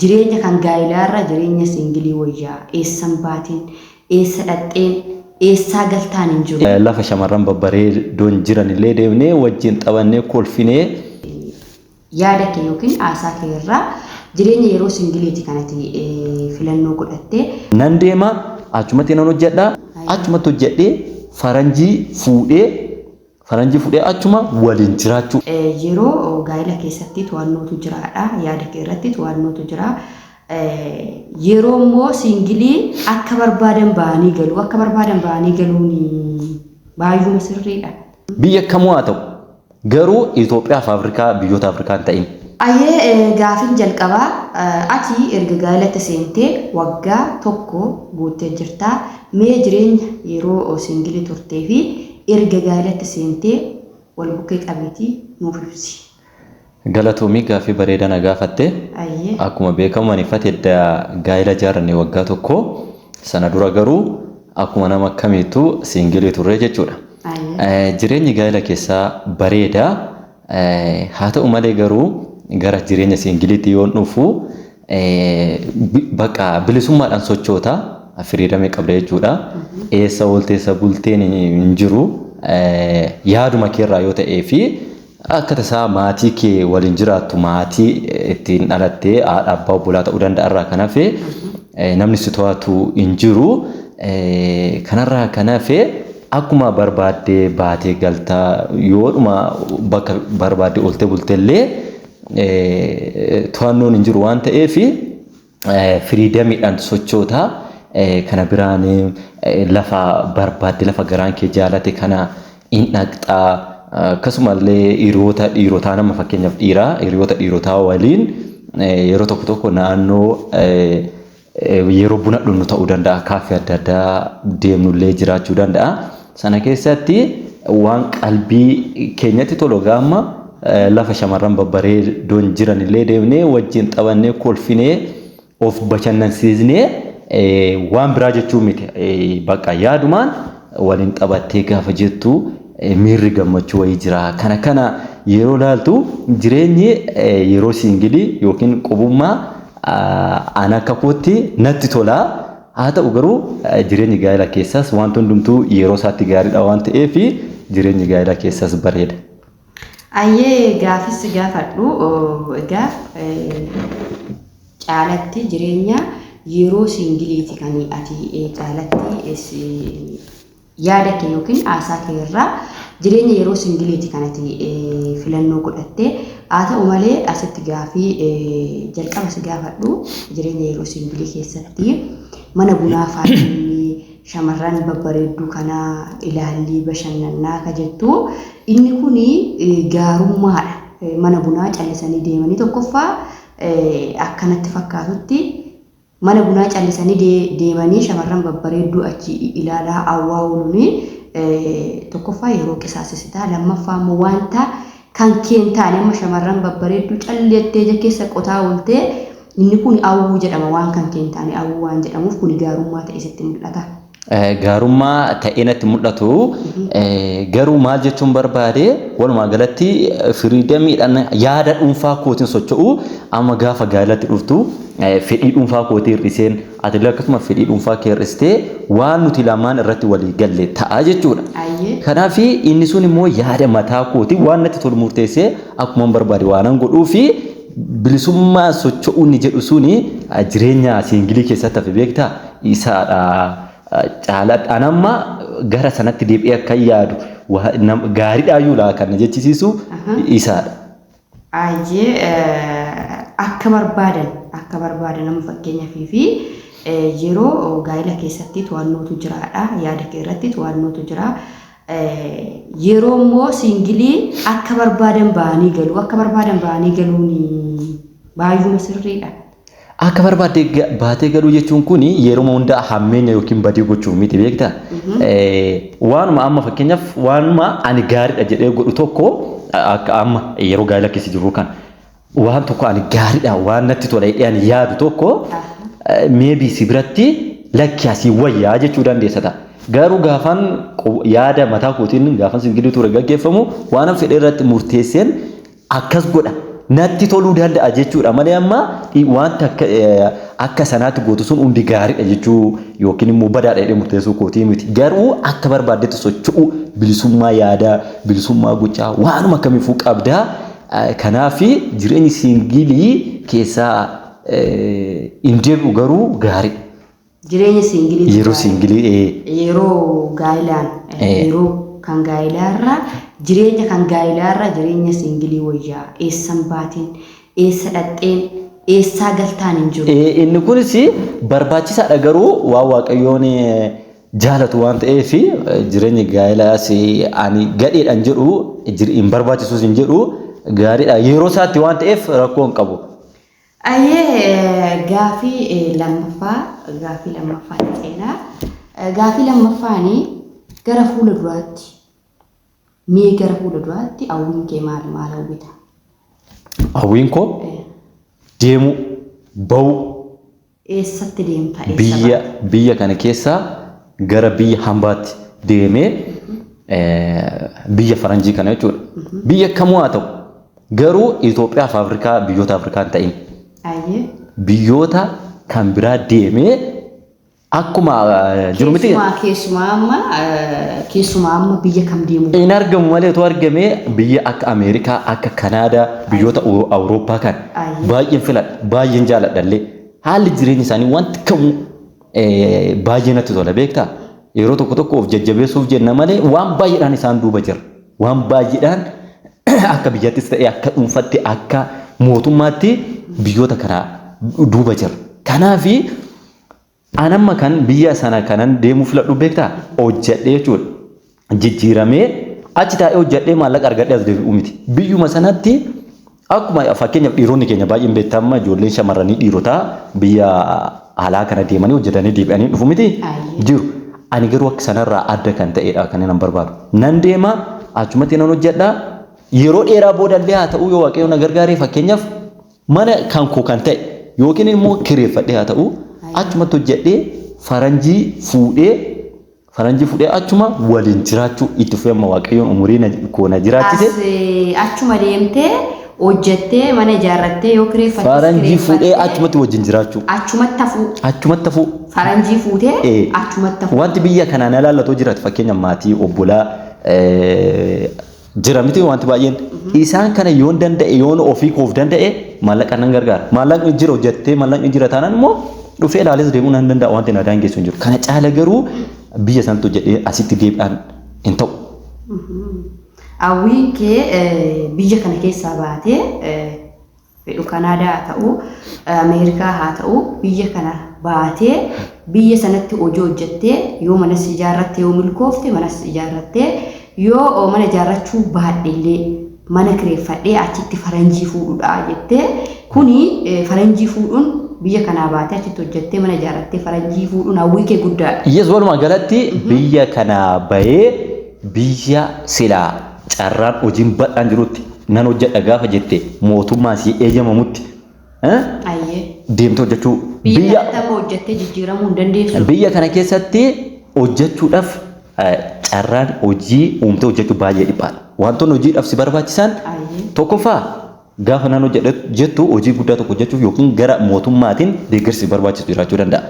Jireenya kan gaa'ilaarra jireenya single wayya. Eessan baateen, eessa dhaqxeen, eessaa galtaan hin jiru. Lafa shamarran babbareedoon jiranillee deemnee wajjin taphannee kolfinee. Yaada kee yookiin haasaa kee irraa jireenya yeroo singleeti kan ati filannoo godhatte. Nan deema, achumatti nan hojjedha, achumatti hojjedhee faranjii fuudhee Faranjii fudhee achuma waliin jiraachuu. Yeroo gaa'ila keessatti to'annootu jiraadha. Yaada kee irratti to'annootu jira. Yeroo immoo siingilii akka barbaadan ba'anii galu. Akka barbaadan ba'anii galuun baay'uma sirriidha. Biyya kamuu haa ta'u garuu Itoophiyaa fi Afrikaa biyyoota Afrikaa hin ta'in. Ayyee gaafin jalqabaa ati erga gaa'ilatti seentee waggaa tokko guuttee jirta. Mee jireenya yeroo siingilii turtee fi Erga gaa'ilatti seentee wal bukkee qabiitii nuuf ibsi. Galatoomi gaaffii bareedaa na gaafatte. Ayyee. Akkuma beekamu ani Fati edda gaa'ila jaarranne waggaa tokko. Sana dura garuu akkuma nama kamiittuu siingilii turre jechuudha. Ayyee. Jireenyi gaa'ila keessaa bareeda. Haa ta'u malee garuu gara jireenya siingiliitti yoon dhufu bakka bilisummaadhaan sochoota, freedom qabda jechuudha. Eessa oolte eessa bulteen hin jiru. Yaaduma keerraa yoo ta'ee fi akka tasaa maatii kee waliin jiraattu maatii ittiin dhalattee haadha abbaa obbolaa ta'uu danda'a irraa kan hafe namni si to'atu hin jiru. Kanarraa kan hafe akkuma barbaadde baatee galta, yoodhuma bakka barbaadde ooltee bultellee to'annoon hin jiru waan ta'eef firiidamiidhaan sochoota. Kana biraan lafa barbaadde lafa garaan kee jaalate kana in dhaqxa. Akkasumallee hiriyoota dhiirotaa nama fakkeenyaaf dhiiraa hiriyoota dhiirotaa waliin yeroo tokko tokko naannoo yeroo buna dhugnu ta'uu danda'a, kaaffee adda addaa deemnullee jiraachuu danda'a. Sana keessatti waan qalbii keenyatti tolu gaama lafa shamarran babbareedoon jiranillee deemnee wajjin taphannee kolfinee of bashannansiisnee waan biraa jechuu miti. Bakka yaadumaan waliin taphattee gaafa jettu miirri gammachuu wayii jira. Kana kana yeroo ilaaltu jireenyi yeroo siingilii yookiin qubummaa An akka kootti natti tola. Haa ta'u garuu jireenyi gaa'ela keessaas wanti hundumtuu yeroo isaatti gaariidha waan ta'eef jireenyi gaa'ela keessaas bareeda. Ayyee gaafis si gaafadhu egaa caalatti jireenya yeroo siingiliiti kan ati caalatti Yaada kee yookiin haasaa kee irraa jireenya yeroo singiliiti kan ati filannoo godhatte. Haa ta'u malee asitti gaafii jalqaba si gaafadhu jireenya yeroo singilii keessatti mana bunaa faa deemnee shamarran babbareedduu kana ilaallii bashannannaa ka jettu inni kun gaarummaadha. Mana bunaa callisanii deemanii tokkoffaa akkanatti fakkaatutti Mana bunaa callisanii deemanii shamarran babbareedduu achi ilaalaa hawwaa ooluun tokkoffaa yeroo qisaasessita, lammaffaa immoo wanta kan kee hin taane amma shamarran babbareedduu calli jettee ija keessa qotaa ooltee inni kun hawwuu jedhama waan kan kee hin taane hawwuu waan jedhamuuf kuni gaarummaa ta'e sitti mul'ata. Gaarummaa ta'ee natti mul'atu. Garuu maal jechuun barbaade walumaa galatti firiidamiidhaan yaada dhuunfaa kootiin socho'u amma gaafa gaa'elatti dhuftu fedhii dhuunfaa kootii hir'iseen atillee akkasuma fedhii dhuunfaa kee hir'istee waan nuti lamaan irratti walii galle ta'a jechuudha. Kanaaf inni sun immoo yaada mataa kootii waan natti tolu murteessee akkuma barbaade waanan godhuu fi bilisummaa socho'uu inni jedhu suni jireenya siingilii keessatti hafe beektaa isaadha caala an amma gara sanatti deebi'ee akka yaadu gaariidhaayyuu laa kan na jechisiisu isaadha. Ayyee akka barbaadan akka barbaadan amma fakkeenyaaf fi yeroo gaa'ila keessatti to'annootu jiraadha yaada kee irratti to'annootu jira. Yeroo immoo siingilii akka barbaadan ba'anii galu. Akka barbaadan ba'anii galuun baay'uma sirriidha. Akka barbaadde baatee galuu jechuun kun yeroo hundaa hammeenya yookiin badii gochuuf miti beektaa? Waanuma amma fakkeenyaaf waanuma ani gaariidha jedhee godhu tokko akka amma yeroo gaa'ela keessa jirru kana waan tokko ani gaariidha waan natti tola jedhee ani yaadu tokko maybe si biratti lakki asii wayyaa jechuu dandeessa ta'a. Garuu gaafan yaada mataa kootiin gaafan singilii ture gaggeeffamu waanan fedhe irratti murteesseen akkas godha. natti toluu danda'a jechuudha malee amma wanta akka sanaatti gootu sun hundi gaariidha jechuu yookiin immoo badaadha jedhee murteessuu kootii miti. Garuu akka barbaaddetti socho'u bilisummaa yaadaa, bilisummaa gochaa waanuma kamiifuu qabdaa. Kanaaf jireenyi single keessaa hin deebi'u garuu gaariidha. Jireenya single. Yeroo single. Yeroo gaa'ilaan, yeroo kan gaa'ilaarraa, jireenya kan gaa'ilaarraa jireenya single wayyaa. Eessan baatiin, eessa dhaqxeen, eessaa galtaan hin jiru. Inni kunis barbaachisaadha garuu waan Waaqayyoon jaalatu waan ta'eef jireenya gaa'ilaas ani gadheedhaan jedhu hin barbaachisus hin jedhu, gaariidha yeroo isaatti waan ta'eef rakkoo hin qabu. Ayyee, gaafii lammaffaa, gaafii lammaffaa seenaa. Gaafii lammaffaanii gara fuula duraatti, mee gara fuula duraatti hawwiin kee maal maal hawwita? Hawwiin koo deemuu, bahu. Eessatti deemta? Eessa Biyya kana keessaa gara biyya hambaatti deemee, biyya faranjii kana jechuudha. Biyya kamuu haa ta'u garuu Itoophiyaa fi Afrikaa, biyyoota Afrikaa hin ta'in. Biyyoota kan biraa deemee akkuma jiru miti. Keessumaa amma biyya kam deemuu? Hin argamu malee otoo argamee biyya akka Ameerikaa, akka Kanaadaa, biyyoota Awurooppaa kan baay'een filadha, baay'een jaaladha illee. Haalli jireenya isaanii wanti kamuu baay'ee natti tola, beektaa? Yeroo tokko tokko of jajjabeessuuf jenna malee waan baay'eedhaan isaan duuba jira. Waan baay'eedhaan akka biyyattis ta'e, akka dhuunfaatti, akka mootummaatti biyyoota kana duuba jira. Kanaafi anamma kan biyya sana kanan deemuu filadhu, beektaa, hojjedhee jechuudha. Jijjiiramee achi taa'ee hojjedhee maallaqa argadhee as deebi'u miti. Biyyuma sanatti akkuma fakkeenyaaf dhiironni keenya baay'een beektamaa, ijoolleen shamarranii dhiirotaa biyya alaa kana deemanii hojjetanii deebi'anii dhufu miti jiru. Ani garuu akka sanarraa adda kan ta'edha kan nan barbaadu. Nan deema, achumatti nan hojjedha. Yeroo dheeraa boodallee haa ta'u, yoo Waaqayyo na gargaaree, fakkeenyaaf mana kan koo kan ta'e yookiin immoo kireeffadhee haa ta'u, achumatti hojjedhee faranjii fuudhee achuma waliin jiraachuu itti fufee amma Waaqayyoon umurii koo na jiraachise. Achuma deemtee hojjettee mana ijaarrattee yoo kireeffattes Faranjii fuudhee achumatti wajjin jiraachuu. Achumatti hafuu. Achumatti hafuu. Faranjii fuutee achumatti hafuu. Wanti biyya kanaan ilaallatoo jiraatu, fakkeenya maatii, obbolaa jira miti wanti baay'een. Isaan kana yoon danda'e, yoon ofii koof danda'e, maallaqa nan gargaara. Maallaqni jira, hojjettee maallaqni jira taanaan immoo dhufee ilaalees deemuu nan danda'a, wanti na daangessu hin jiru. Kana caala garuu biyya sanatti hojjedhee asitti deebi'an hin ta'u. Hawwiin kee biyya kana keessaa baatee, fedhu Kanaadaa haa ta'u, Ameerikaa haa ta'u, biyya kana baatee biyya sanatti hojii hojjettee, yoo manas ijaarratte, yoo milkoofte manas ijaarrattee, yoo mana ijaarrachuu baadhe illee mana kireeffadhee achitti faranjii fuudhuudha jettee. Kuni faranjii fuudhuun, biyya kanaa baatee achitti hojjettee mana ijaarrattee faranjii fuudhuun hawwii kee guddaadha. Yes, walumaa galatti biyya kanaa bahee biyya silaa carraan hojiin bal'aan jirutti nan hojjedha gaafa jette mootummaan si eeyyamamutti deemtee hojjechuu. Biyya kanatti amma hojjettee jijjiiramuu hin dandeessu. Biyya kana keessatti hojjechuudhaaf carraan hojii uumtee hojjechuu baay'ee dhiphaadha. Wantoonni hojiidhaaf si barbaachisan, tokkoffaa gaafa nan hojjedha jettu hojii guddaa tokko hojjechuuf yookiin gara mootummaatiin deeggarsi barbaachisu jiraachuu danda'a.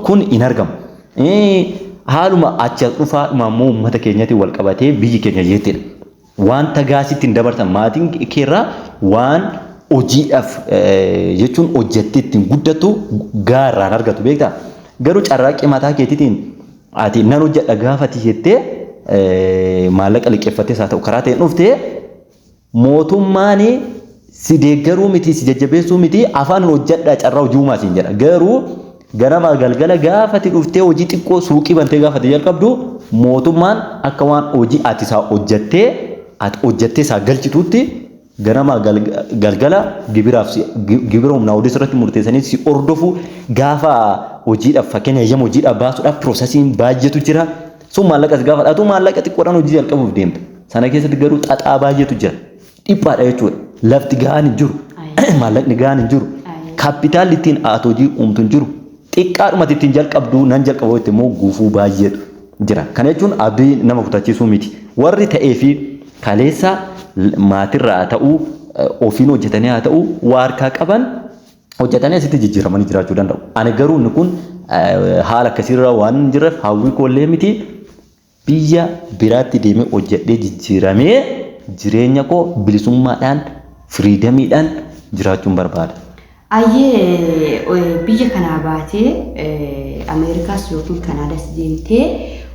Kun hin argamu. Haaluma achi as dhufaadhuma immoo uummata keenyatiin wal qabatee biyyi keenya jettedha. Wanta gaasitti hin dabarsan maatiin keerraa waan hojiidhaaf jechuun hojjettee ittiin guddattu gaarraan argatu, beektaa? Garuu carraaqqii mataa keetiitiin ati nan hojjedha gaafati jettee maallaqa liqeeffattes haa ta'u karaa ta'een dhuftee, mootummaan si deeggaruu miti, si jajjabeessuu miti, afaan hojjedhaa carraa hojii uumaa siin jedha. Garuu ganama galgala gaafati dhuftee hojii xiqqoo suuqii bantee gaafate jalqabdu, mootummaan akka waan hojii ati isaa hojjettee, ati hojjettee isaa galchituutti ganama galgala gibiraaf gibira humnaa olii irratti murteessanii si hordofu. Gaafa hojiidhaaf, fakkeenya eeyyama hojiidhaaf baasuudhaaf processiin baay'eetu jira. Sun maallaqas gaafa dhaatu maallaqa xiqqoodhaan hojii jalqabuuf deemta. Sana keessatti garuu xaxaa baay'eetu jira. Dhiphaadha jechuudha. Lafti gahaan hin jiru. Maallaqni gahaan hin jiru. Kaapitaalli ittiin ati hojii uumtu hin jiru. Xiqqaadhumatti ittiin jalqabdu nan jalqabu itti immoo gufuu baay'eetu jira. Kana jechuun abdii nama kutachiisuu miti. Warri ta'ee fi kaleessa maatirraa ta'uu ofiin hojjetanii haa ta'u waa harkaa qaban hojjetanii asitti jijjiiramanii jiraachuu danda'u. Ani garuu inni kun haala akkasiirra waan hin jirreef hawwii koollee miti biyya biraatti deemee hojjedhee jijjiiramee jireenya koo bilisummaadhaan freedomiidhaan jiraachuun barbaada. Ayyee, biyya kanaa baatee Ameerikaas yookiin Kanaadaas deemtee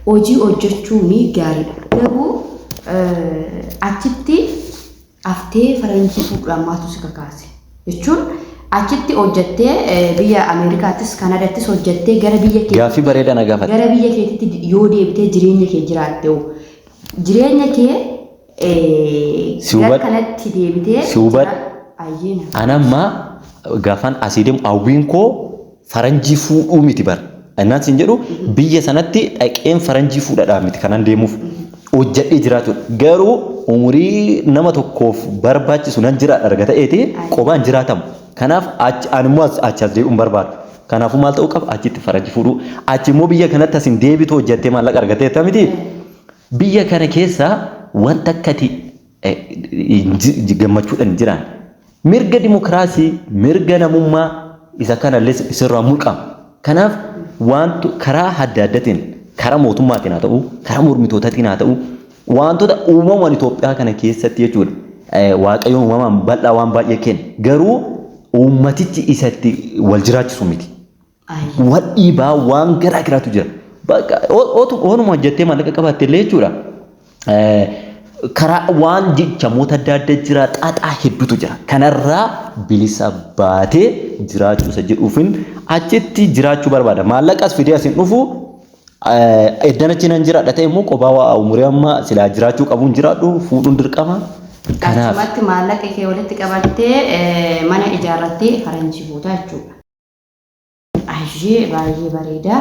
hojii hojjechuun gaariidha. Garuu achitti haftee faranjii fuudhaan maatu si kakaase? Jechuun achitti hojjettee biyya Ameerikaattis Kanaadaattis hojjettee gara biyya keetti Gaaffii bareedaa na gaafatte. Gara biyya keetitti yoo deebitee jireenya kee jiraatte hoo jireenya kee Si gara hubadhu. kanatti deebitee Si hubadhu. Ayyee na. Anamma gaafan asii deemu hawwiin koo faranjii fuudhuu miti bara. Innaan siin jedhu biyya sanatti dhaqeen faranjii fuudhadhaa miti kanan deemuuf. Hojjedhee jiraachuudha. Garuu umurii nama tokkoof barbaachisu nan jiraadha erga ta'eeti qobaan jiraatamu. Kanaaf achi ani immoo achi as deebi'uun barbaadu. Kanaafuu maal ta'uu qaba? Achitti faranjii fuudhuu. Achi immoo biyya kanatti asin deebitu hojjettee maallaqa argateetta miti. Biyya kana keessa wanta akkati gammachuudhaan hin jiraan. Mirga dimokiraasii, mirga namummaa isa kanallee sirraa mulqama. Kanaaf wantu karaa adda addaatiin karaa mootummaatiin haa ta'u, karaa mormitootaatiin haa ta'u, wantoota uumamaan Itoophiyaa kana keessatti jechuudha. Waaqayyoon uumamaan bal'aa waan baay'ee kenna. Garuu uummatichi isatti wal jiraachisu miti. Wal dhiibaa waan garaa garaatu jira. Bakka oonuma hojjettee maallaqa qabaatte illee jechuudha. Karaa waan jechamoota adda addaa jira, xaxaa hedduutu jira. Kanarraa bilisa baatee jiraachuu isa jedhuufin achitti jiraachuu barbaada. Maallaqas fidee asin dhufu eddan achi nan jiraadha ta'e immoo qophaa waa umurii amma silaa jiraachuu qabuun jiraadhu fuudhuun dirqama. Kanaaf Achumatti maallaqa kee walitti qabattee mana ijaarrattee faranjii fuuta jechuudha. Ayyee, baay'ee bareeda.